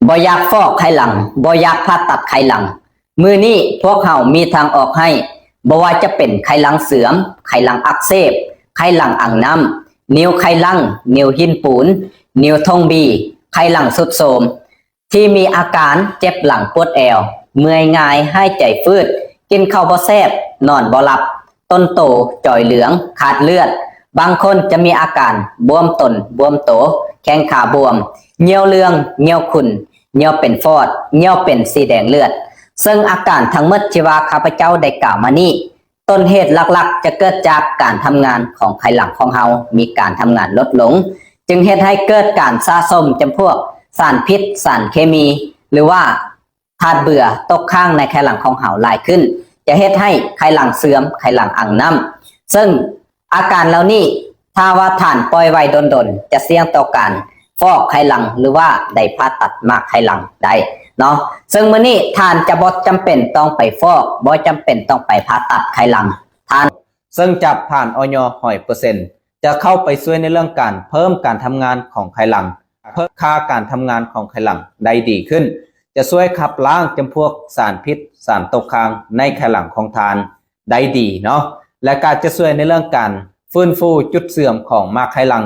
บ่อยากฟอกไขหลัง บ่อยากผ่าตัดไขหลัง มื้อนี้พวกเฮามีทางออกให้ บ่ว่าจะเป็นไขหลังเสื่อม ไขหลังอักเสบ ไขหลังอ่างน้ำ นิ้วไขหลัง นิ้วหินปูน นิ้วท่งบี ไขหลังทรุดโทรม ที่มีอาการเจ็บหลังปวดแอว เมื่อยง่าย หายใจฝืด กินข้าวบ่แซ่บ นอนบ่หลับ ต้นโต จ่อยเหลือง ขาดเลือด บางคนจะมีอาการบวมตน บวมโต แข้งขาบวม เหี่ยวเรือง เหี่ยวขุ่น เหี่ยวเป็นฟอด เหี่ยวเป็นสีแดงเลือด ซึ่งอาการทั้งหมดที่ว่าข้าพเจ้าได้กล่าวมานี้ ต้นเหตุหลักๆ จะเกิดจากการทำงานของไขหลังของเฮา มีการทำงานลดลง จึงเฮ็ดให้เกิดการสะสมจำพวกสารพิษ สารเคมี หรือว่าธาตุเบื่อตกค้างในไขหลังของเฮาหลายขึ้น จะเฮ็ดให้ไขหลังเสื่อม ไขหลังอ่างน้ำ ซึ่งอาการเหล่านี้ ถ้าว่าท่านปล่อยไว้ดนๆ จะเสี่ยงต่อการฟอกไขหลัง หรือว่าได้ผ่าตัดหมากไขหลังได้เนาะ ซึ่งมื้อนี้ท่านจะบ่จำเป็นต้องไปฟอก บ่จำเป็นต้องไปผ่าตัดไขหลัง ท่าน ซึ่งจะผ่าน อย ร้อยเปอร์เซ็นต์ จะเข้าไปช่วยในเรื่องการเพิ่มการทำงานของไขหลัง เพิ่มค่าการทำงานของไขหลังได้ดีขึ้น จะช่วยขับล้างจำพวกสารพิษ สารตกค้างในไขหลังของท่านได้ดีเนาะ และก็จะช่วยในเรื่องการฟื้นฟูจุดเสื่อมของหมากไขหลัง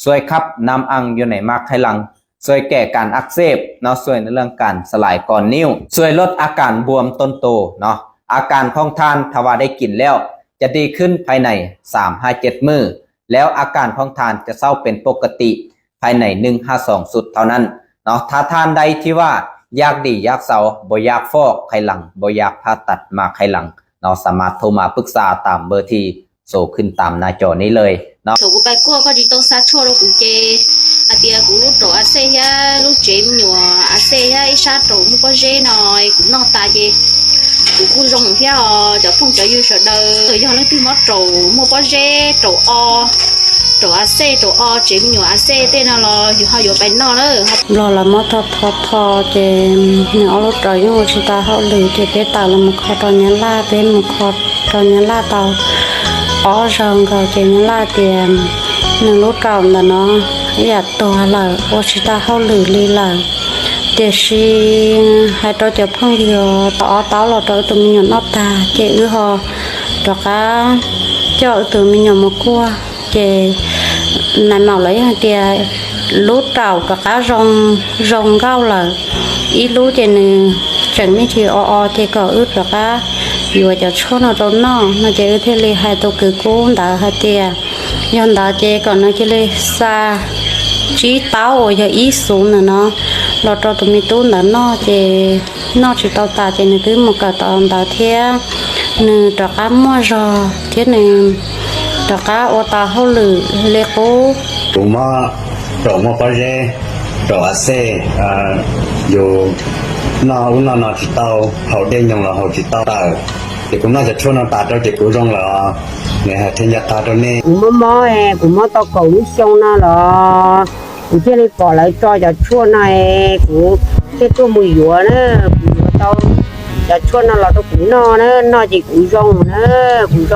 ช่วยขับน้ำอังอยู่ในหมากไขหลัง ช่วยแก้การอักเสบเนาะ ช่วยในเรื่องการสลายก้อนนิ่ว ช่วยลดอาการบวมตนโตเนาะ อาการของท่านถ้าว่าได้กินแล้ว จะดีขึ้นภายในสามห้าเจ็ดมื้อ แล้วอาการของท่านจะเซาเป็นปกติภายในหนึ่งห้าสองชุดเท่านั้นเนาะ ถ้าท่านใดที่ว่าอยากดีอยากเซา บ่อยากฟอกไขหลัง บ่อยากผ่าตัดหมากไขหลังเนาะ สามารถโทรมาปรึกษาตามเบอร์ที่โชว์ขึ้นตามหน้าจอนี้เลยเนาะ Thaum kuv pais kuaj koj tsis tau xa tshuaj rau kuv ces hais tias kuv lub raum a xej thiab lub tsev me nyuam a xej thiab ib sab raum muaj pob zeb no kuv noj tas ces kuv kuj zoo thiab os. Cov phooj cov ywg sawv daws, yog leej twg mob raum muaj pob zeb, raum o, raum a xej, raum o, tsev me nyuam a xej tej no los yus ho yuav pais noj na. Nplog los mob tho tho tho ces nws ob lub raum yeej ua tsis tau hauj lwm ces peb tawm los mus kho rau Nyab Laj, peb mus kho rau Nyab Laj tau ob zaug nkaus ces Nyab Laj tias nws lub raum ntawm no ib yam tuag lawm, ua tsis tau hauj lwm li lawm. Tiam sis hais rau cov phooj ywg, tau ob taub los rau wb tus me nyuam noj tag ces wb ho rov qab coj wb tus me nyuam mus kuaj ces nais maum lawv yeej hais tias lub raum rov qab zoo, zoo nkauj lawm. Ib lub ces nws tseem me ntsis o o ces kom wb rov qab yuav cov tshuaj no rau noj no ces wb thiaj li hais tus kwv Kub ntawd hais tias yog ntawd ces kom nws cia li xa tsib taub uas yog ib xuv ntawm no los rau tus me tub ntawd noj ces noj tsis tau tas ces nws twb mus kawm tau ntawd thiab nws rov qab muaj zog thiab nws rov qab ua tau hauj lwm li qub. Kuv mob raum muaj pob zeb, raum a xej, yus noj ub noj no tsis tau, haus dej nyoos los haus tsis tau tawm, ces kuv noj cov tshuaj no tas rau ces kuv zoo lawm os. Nws hais qhia ncaj qha rau nej. Kuv mob mob, kuv mob tau kaum lub xyoo no los kuv thiaj li pom lawv tso cov tshuaj no, kuv thiaj tuaj mus yuav na. Kuv yuav tau cov tshuaj no los rau kuv noj na, noj ces kuv zoo na, kuv zoo.